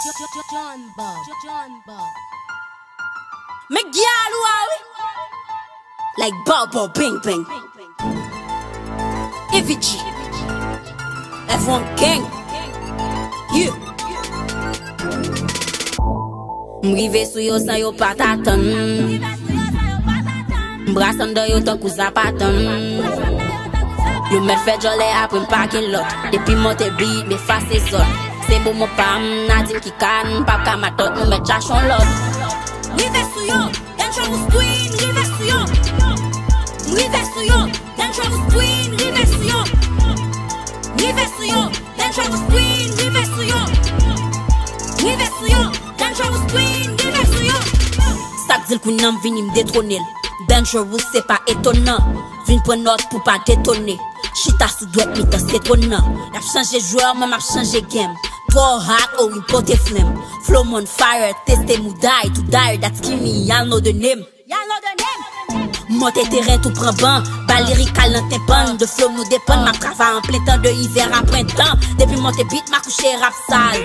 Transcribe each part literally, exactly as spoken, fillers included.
Men gyal ou a wi. Like Bobo Bing Bing. Evy G. F one Gang. Yeah. M rive sou yo san yo pa t atann. M brase anndan yo tankou zapatann. Yo mèt fè djòlè apre m pa gen lòt. Depi m monte beat, m efase zòn. Se moman pa m, Nadine ki ka n, m p ap ka matant, nou mèt chache yon lòt. Rive sou yo, Dangerous Queen, rive sou yo. M rive sou yo, Dangerous Queen, rive sou yo. Rive sou yo, Dangerous Queen, rive sou yo. Rive sou yo, Dangerous Queen, rive sou yo. Sa k di l Queen nan m vini m detwone l. Dangerous se pa etonan. Vin pran nòt pou pa detone. Chita sou dwèt mitan se twòn nan. Y ap chanje jwè, mwen m ap chanje game. Twò hot, oh wi m pote flenm. Flow m on fire, teste mouday, to die, that's Kimi, y'all know the name. Y'all know the name. Monte teren tou pran ban, ba lirikal nan tenpan, de flow nou depann, m ap travay an plen tan, de ivè a prentan. Depi m monte beat, m akouche rap sal.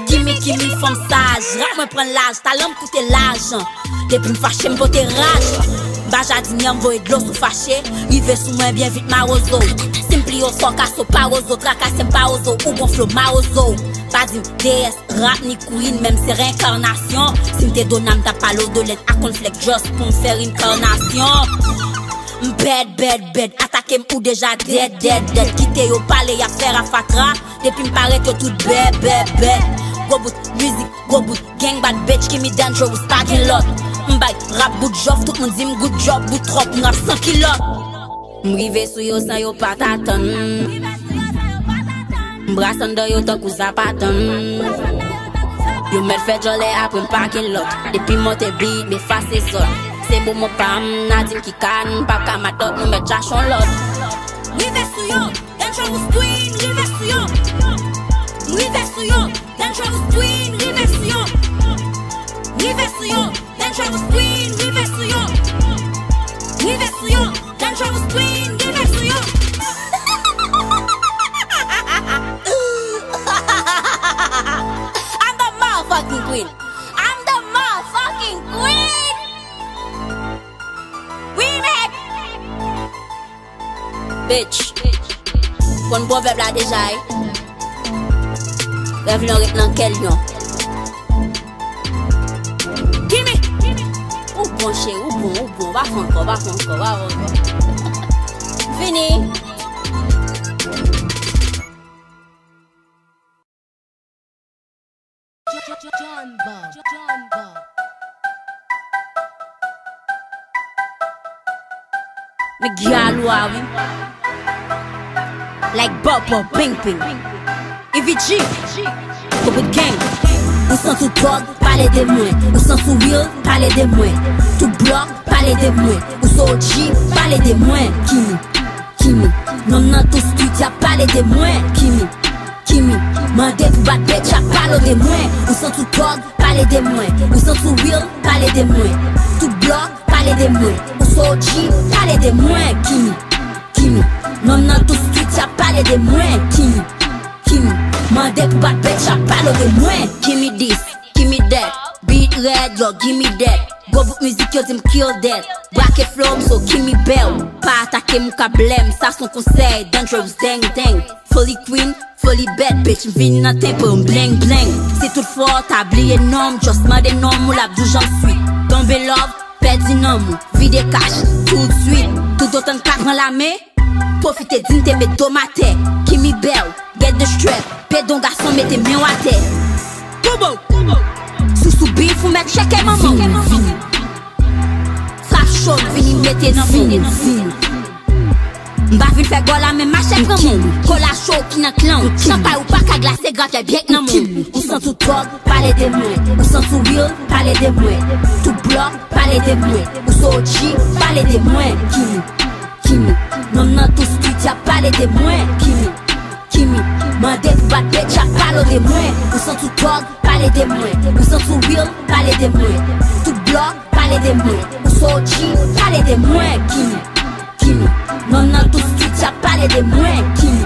Kimi, Kimi, fanm saj, rap mwen pran laj, talan m koute lajan. Depi m fache, m pote raj. M pa jadinye, m voye dlo sou fache. Rive sou mwen byen vit, mawozo. Si m pli yo fò, kaso pa wozo, trakase m pa wozo, ou gon flow mawozo. Pa di m D S rap ni queen, menm se reenkarnasyon. Si m te Dona, m t ap pale w de lèt a kònflèk just pou m fè reinkarnasyon. M bad, bad, bad, atake m ou deja dead, dead, dead. Kite yo pale, y ap fè rafatra. Depi m parèt yo tout bè, bè, bè. Gwo bout mizik, gwo bout gang, bad bitch, Kimi Dangerous, pa gen lòt. M bay rap bout jòf, tout moun di m good job, bout twòp, m rap san kilòt. M rive sou yo san yo pa t atann. M brase anndan yo tankou zapatann. Yo mèt fè djòlè apre m pa gen lòt. Depi m monte beat, m efase zòn. Se moman pa m, Nadine ki ka n, m p ap ka matant, nou mèt chache yon lòt. Rive sou yo. Dangerous Queen, rive sou yo. M rive sou yo. Dangerous Queen, rive sou yo. Rive sou yo. Dangerous Queen, rive sou yo. Rive sou yo. Dangerous Queen, rive sou yo. I'm the motherfucking queen. I'm the motherfucking queen. Remix. Bitch. Konn pwovèb la deja, wi. Rèv lyon ret nan kè lyon. Gimme! Ou bon, cheri, ou bon, ou bon. Pa fè ankò, pa fè ankò, pa fè ankò. Vini. John Bob, John Bob. Men gyal ou a wi. Like Bobo, Bing Bing. Evy G. Bobo Gang. Ou santi w tòg, pale de mwen. Ou santi w real, pale de mwen. Tout blòk, pale de mwen. Ou sou O G, pale de mwen. Kimi. Kimi. Nonm nan tout street y ap pale de mwen. Kimi. Kimi. Mande pou bad bitch y ap pale de mwen. Ou santi w tòg, pale de mwen. Ou santi w real, pale de mwen. Tout blòk, pale de mwen. Ou sou O G, pale de mwen. Kimi. Kimi. Nonm nan tout street y ap pale de mwen. Kimi. Kimi. Mande pou bad bitch y ap pale de mwen. Kimi dis. Gimme that, beat red, yo, gimme that. Gwo bout mizik yo di m kill that. Brake flow m, so gimme bell. Pa atake m, ou ka blame, sa s on konsèy. Dangerous, dang, dang. Fully queen, fully bad bitch, m vin nan tempo, m bling, bling. Si tout fwa w ta bliye non m, just mande non m, ou l ap di w jan m sweet. Tonbe love, pèdi nanm ou, vide cash, tout swit. Toutotan n ka pran lame, pwofite di n te met do m atè. Gimme bell, get the strap. Pedon gason mete men w atè. Bobo. Sousou beef ou mèt cheke manman. Vini, vini. Frap cho vini mete nan men w. Vini, vini. M pa vin fè gòl la men mache pran men w. Kola cho ki nan klan w. Chanpay ou pa ka glase grapyay byen k nan men w. Ou santi w tòg, pale de mwen. Ou santi w real, pale de mwen. Tout blòk, pale de mwen. Ou sou O G, pale de mwen. Kimi. Kimi. Nonm nan tout street y ap pale de mwen. Kimi. Kimi. Mande pou bad bitch y ap pale de mwen. Ou santi w tòg, pale de mwen. Ou santi w real, pale de mwen. Tout blòk, pale de mwen. Ou sou O G, pale de mwen. Kimi. Kimi. Nonm nan tout street y ap pale de mwen. Kimi.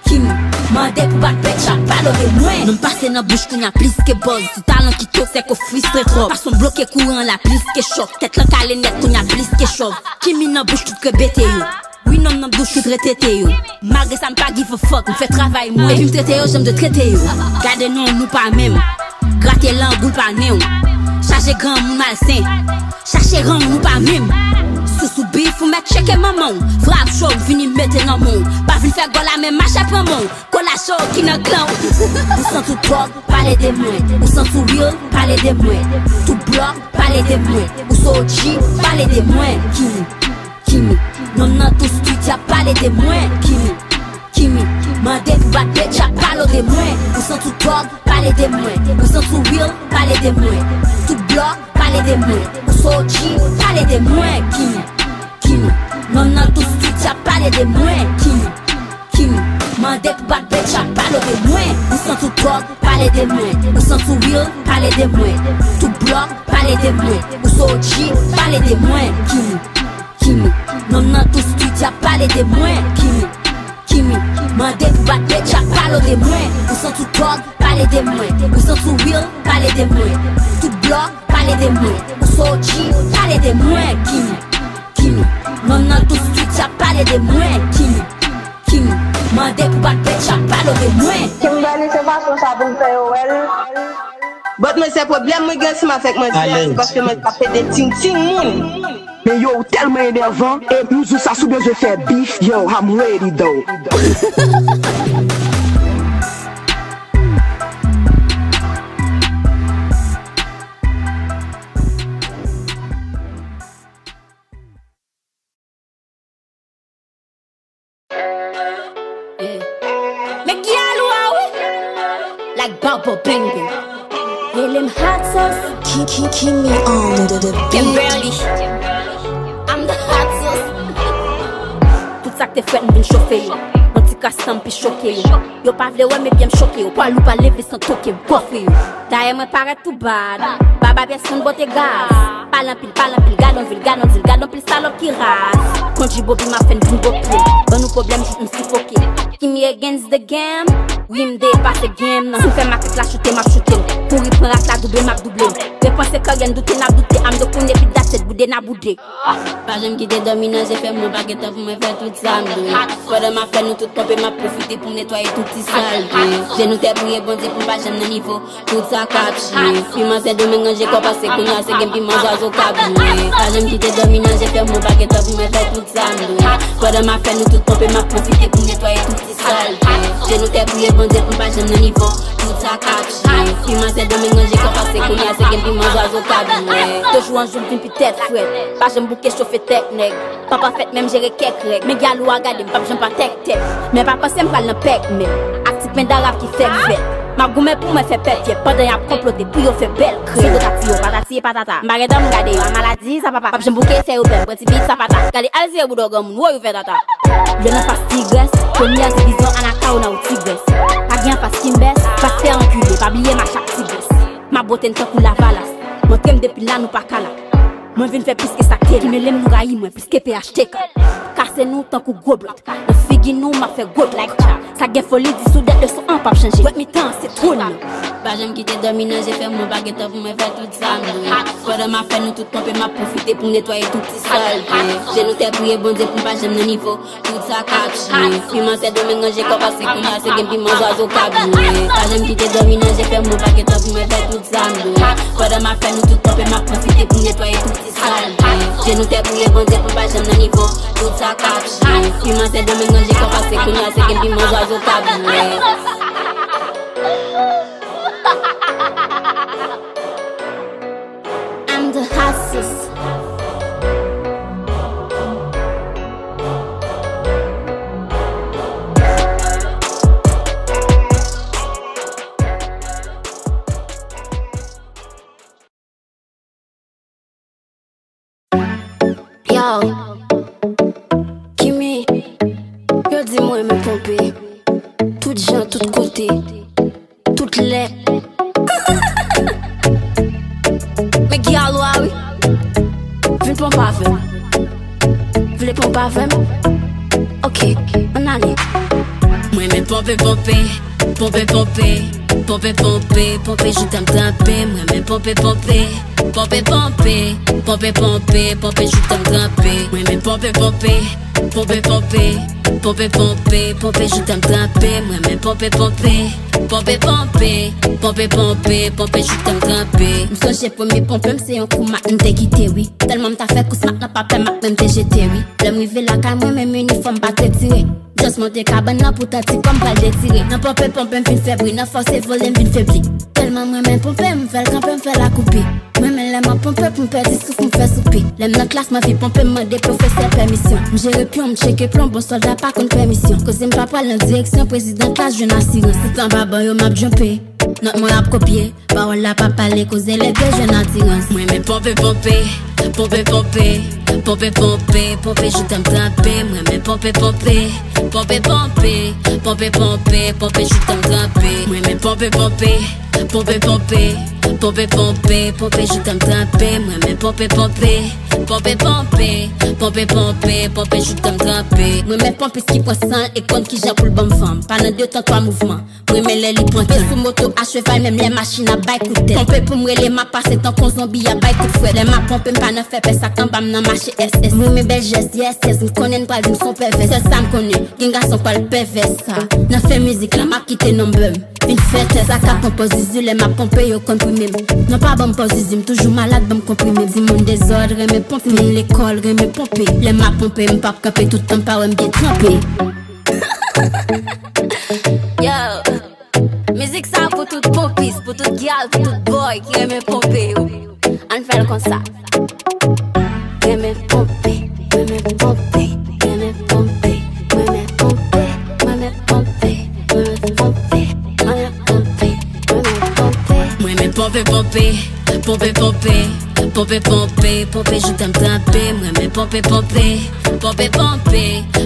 Kimi. Mande pou bat bèt, chat pa love mwen. Non m pase nan bouch kounya plis ke buzz. Sou talan ki to, sèk ou fristre twòp. Fason bloke kouran la plis ke chòk. Tèt lan kale nèt kounya plis ke chòv. Kimi nan bouch tout krebete yo. Wi, nonm nan bouch tout retete yo. Malgre sa, m pa give a fuck, m fè travay mwen. Epi m trete yo jan m dwe trete yo. Gade non, nou pa menm. Grate langou l pa nen w. Chaje granmoun malsen. Chache rang nou pa menm. Sousou bif ou mèt tcheke manman w. Frap cho m vini mete nan men w. Pa vin fè gòl la men mache pran men w. Kola cho ki nan klan w. Ou santi w twòg, pale de mwen. Ou santi w real, pale de mwen. Tout blòk, pale de mwen. Ou so O G, pale de mwen. Kimi, Kimi. Nonm nan tout street y ap pale de mwen. Kimi, Kimi. Mande pou bat bèt, y ap pale de mwen. Ou santi w twòg, pale de mwen. Ou santi w real, pale de mwen. Tout blòk, pale de mwen. Ou so O G, pale de mwen. Kimi, Kimi. Nonm nan tout street y ap pale de mwen. Kimi, Kimi. Mande pou bat bèt, y ap pale de mwen. Ou santi w twòg, pale de mwen. Ou santi w real, pale de mwen. Tout blòk, pale de mwen. Ou so O G, pale de mwen. Kimi, Kimi. Nonm nan tout street y ap pale de mwen. Kimi, Kimi. Mande pou bat bèt, y ap pale de mwen. Ou santi w twòg, pale de mwen. Ou santi w real, pale de mwen. Tout blòk, pale de mwen. Ou so O G, pale de mwen. Kimi, Kimi. Nonm nan tout street y ap pale de mwen. Kimi, Kimi. Mande pou bat bèt, y ap pale de mwen. Kimberly, se fason sa pou m fè yo wè l. But mwen, se pwoblèm mwen gen ansanm avèk manzè a, se paske manzè a pede ting ting moun. Men yo, ou tèlman enèvan, e yon jou sa si w bezwen fè bif, yo, I'm ready though. Yeah. Make y'all wow. Like Bubba Bang Bang. Rele m hot sauce. Ki, ki, ki mi on the, the beat. Kimberly. I'm the hot sauce. Tout sa k te frèt, m vin chofe yo. Yon ti kras tan, m pi choke yo. Yo pa vle wè, men byen m choke yo. Pwa lou pa leve san toke, m kofre yo. Dayè mwen parèt tou bad. Baba pyès moun bote gaz. Pale anpil, pale anpil, gad on vil, gad on dil, gad on pil salòp ki raz. Kondji bobi m ap fè n vin gwo pye. Ban nou pwoblèm jouk nou sifoke. Kimi against the game. Wi, m depase game nan. Si m fè maket la choute, m ap choute l. Kouri pran rat la double, m ap double l. Repanse karyè n doute, n ap doute. I'm the queen epi that's it, boude n ap boude. Pa janm kite dòmi nan je fè mwen pa gen tan pou mwen fè tout sa m dwe. Pandan m ap fè nou tout ponpe, m ap pwofite pou m netwaye tout ti salte. Je nou tè priye Bondye pou m pa janm nan nivo tout sa k ap chire. Piman Sendomeng ranje kò pase kounye a se gen piman zwazo k ap jwe. Pa janm kite dòmi nan je fè mwen pa gen tan pou mwen fè tout sa m dwe. Pandan m ap fè nou tout ponpe, m ap pwofite pou m netwaye tout ti salte. Je nou tè priye Bondye pou m pa janm nan nivo tout sa k ap chire. Piman Sendomeng ranje kò pase kounye a se gen piman zwazo k ap jwe. Toujou an jou m vin pi tèt frèt. Pa janm bouke chofe tèt nèg. Papa fèt menm jere kèk règ. Men gyalo a gade m p ap janm pa tèk tèt. Men pa panse m pral nan pèk men. Ak ti pen darab ki fèk fèt. M ap goumen pou mwen fè pèp fyè. Pandan y ap konplote pou yo fè bèl krèk. Si yo ta tiye yo pa ta tiye patata. M pa gen tan m gade yo a maladi sa papa. P ap janm bouke fè yo pè. M pran ti bit sa pata. Gade al sere bouda granmoun woy ou fè tata. Yo nan fas tigrès. Premyè divizyon Anakawona ou tigrès. Pa gen anfas kimbès. Pa t fè ankile. Pa bliye mache ak tigrès. M ap bwote n tankou lavalas. M antre m depi la nou pa ka la. Mwen vin fè plis ke sa k te la. Ki mele m nou rayi mwen plis ke P H T K. Kase nou tankou gwo blòt. Nan figi nou m ap fè gwo blòt. Sa gen foli di sou dèt leson an p ap chanje. Dwèt mitan an se twòn nan. Pa janm kite dòmi nan je fè mwen pa gen tan pou mwen fè tout sa m dwe. Pandan m ap fè nou tout ponpe m ap pwofite pou m netwaye tout ti salte. Je nou tè priye Bondye pou m pa janm nan nivo tout sa k ap chire. Piman Sendomeng ranje kò pase kounye a se gen piman zwazo k ap jwe. Pa janm kite dòmi nan je fè mwen pa gen tan pou mwen fè tout sa m dwe. Pandan m ap fè nou tout ponpe m ap pwofite pou m netwaye tout ti salte. Je nou tè priye Bondye pou m pa janm nan nivo tout sa k ap chire. Piman Sendomeng ranje kò pase kounye a se gen piman zwazo k ap jwe. I'm the hot sauce. Yo, Kimi, yo di mwen renmen ponpe. Tout jan, tout kote, tout lè. Men gyalo a wi. Vin ponpe avè m. Vle ponpe avè m? Ok, ann ale. Mwen renmen Ponpe, ponpe, ponpe, ponpe, ponpe, ponpe, ponpe, jouk tan m tranpe. M renmen ponpe, ponpe, ponpe, ponpe, ponpe, ponpe, ponpe, jouk tan m tranpe. M renmen ponpe, ponpe, ponpe, ponpe, ponpe, ponpe, ponpe, jouk tan m tranpe. M renmen ponpe, ponpe, ponpe, ponpe, ponpe, ponpe, ponpe, jouk tan m tranpe. M sonje premye ponpe m se yon kou mak m te kite, wi. Tèlman m ta fè kous mak nan pa pè mak menm te jete, wi. Lè m rive lakay mwen, menm inifòm pa t retire. Just monte kabann nan, poutan ti kò m pral detire. Nan ponpe, ponpe m fin fè bri, nan fòse vole m vin febli. Tèlman m renmen ponpe, m fè l kanpe, m fè l akoupi. M renmen lè m ap ponpe, pou m pèdi souf, m fè soupi. Lè m nan klas, m anvi ponpe, m mande pwofesè pèmisyon. M jere pyon, m tcheke plon, bon sòlda pa konn pèmisyon. Koze m pa pral nan direksyon, prezidan klas jwenn asirans. Tout anba ban yo, m ap djanpe. Nòt mwen ap kopye, pawòl la pa pale, koze lè bezwen atirans. M renmen ponpe, ponpe, ponpe, ponpe, ponpe, ponpe, ponpe, jouk tan m tranpe. M renmen ponpe, ponpe, ponpe, ponpe, ponpe, ponpe, ponpe, jouk tan m tranpe. M renmen ponpe, ponpe, ponpe, ponpe, ponpe, ponpe, ponpe, jouk tan m tranpe. M renmen ponpe, ponpe, ponpe, ponpe, ponpe, ponpe, ponpe, jouk tan m tranpe. M renmen ponpis ki pran san l e konn kijan pou l ban m van. Pa nan de tan, twa mouvman. M renmen lè li pran tan. Sou moto, a cheval, menm lè machin ap bay kout tèt. Ponpe pou m rele, m ap pase tankou zonbi ap bay kout frèt. Lè m ap ponpe, m pa nan fè pè, sa k anba m nan mache S S. M renmen bèl jès, yes, yes. M konnen n pral di m se yon pèvè. Sèl sa m konnen, gen gason k pral pèvè sa. Nan fen mizik la, m ap kite nonbè m vin fè tèt. Sa k ap pran pòz zizi lè m ap ponpe, yo konn prime m. Non, pa ban m pòz zizi, m toujou malad, ban m konprime. Timoun dezòd renmen ponpe, timoun lekòl renmen ponpe. Lè m ap ponpe, m p ap kanpe tout tan, m pa wè m byen tranpe. Yo, mizik sa pou tout ponpis, pou tout gyal, pou tout bòy ki renmen ponpe yo. Ann fè l konsa. Renmen ponpe, renmen ponpe, renmen ponpe, renmen ponpe, renmen ponpe, renmen ponpe, renmen ponpe, renmen ponpe, renmen ponpe. M renmen ponpe, ponpe, ponpe, ponpe, ponpe, ponpe, ponpe, jouk tan m tranpe. M renmen ponpe, ponpe, ponpe, ponpe,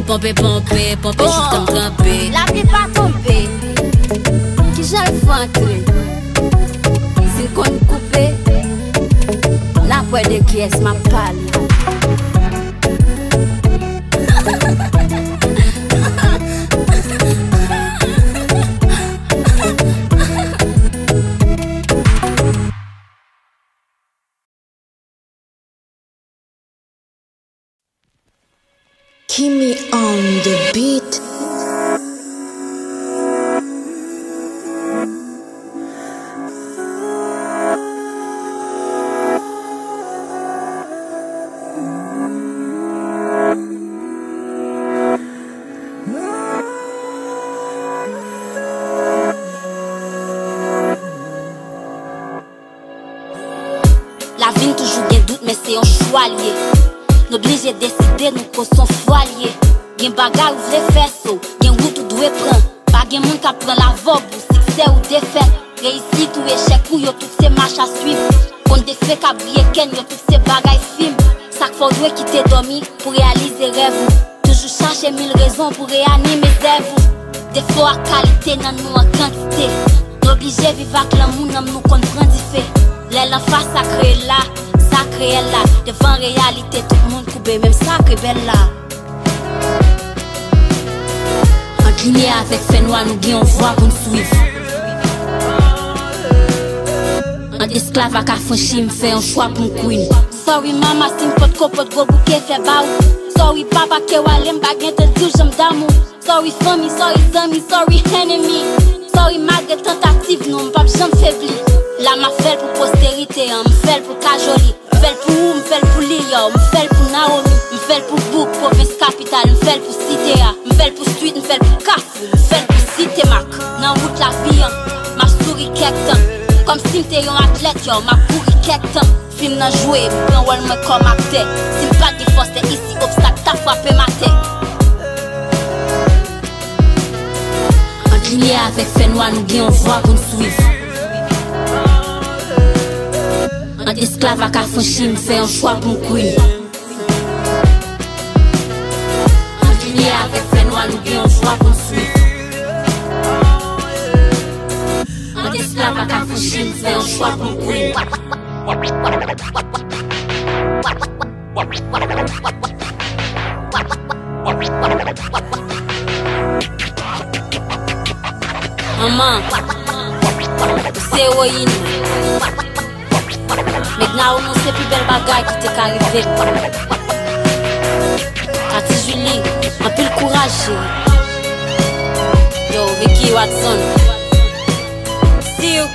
ponpe, ponpe, ponpe, jouk tan m tranpe. Lapli pa tonbe. Kijan l fè antre? Si n konn koupe, n ap wè de kiyès m ap pale. Kimi on the beat. Lavi n toujou gen dout, men se yon chwa l ye. Nou blije deside, nou ko se yon fwa l ye. Gen bagay ou vle fè, so, gen wout ou dwe pran. Pa gen moun k ap pran lavòg ou, siksè ou defèt. Reyisit ou, echèk ou, yo tout se mach a swiv. Konn defle ka briye kè n, yo tout se bagay fim. Sa k fè w dwe kite dòmi pou reyalize rèv ou. Toujou chache mil rezon pou reyanime zèv ou. Defo ak kalite nan nou an kantite. Nou oblije viv ak lanmou, nanm nou konn pran dife. Lè l anfas sa k reyèl la, sa k reyèl la. Devan reyalite, tout moun koube, menm sa k rebèl la. Ant limyè avèk fènwa, nou gen yon vwa pou n swiv. Ant esklav ak afranchi, m fè yon chwa pou m queen. Sorry mama, si m potko pot gwo bouke fè ba ou. Sorry papa, ke w ale, m pa gen tan di w jan m damou. Sorry fanmi, sorry zanmi, sorry enemi. Sorry malgre tantativ nou, m p ap janm febli. La m ap fè l pou posterite an, m fè l pou l ka joli. M fè l pou ou, m fè l pou li, yo. M fè l pou Naomi, m fè l pou bouk, pwovens kapital, m fè l pou site a. M fè l pou street, m fè l pou kafou, m fè l pou site mak. Nan wout lavi an, m ap souri kèk tan. Kòmsi m te yon atlèt, yo, m ap kouri kèk tan. Fim nan jwe, m pran wòl mwen kòm aktè. Si m pa t gen fòs tèt isi, obstak ta frape m atè. Ant limyè avèk fènwa, nou gen yon vwa pou n swiv. Ant esklav ak afranchi, m fè yon chwa pou m queen. Ant limyè avèk fènwa, nou gen yon vwa pou n swiv. Ant esklav ak afranchi, m fè yon chwa pou m queen. An, ou se ewoyin mwen. Medna Uno se pi bèl bagay ki te ka rive m. Tati Julie, anpil kouraj, cheri. Yo, Vicky Watson. See you.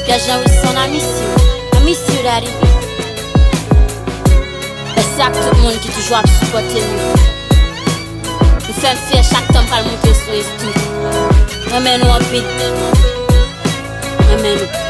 Pierre Jean Wilson, I miss you. I miss you, daddy. Mèsi ak tout moun ki toujou ap sipòte nou. Nou fè m fyè chak tan m pral monte sou enstri. Renmen nou anpil. Renmen nou.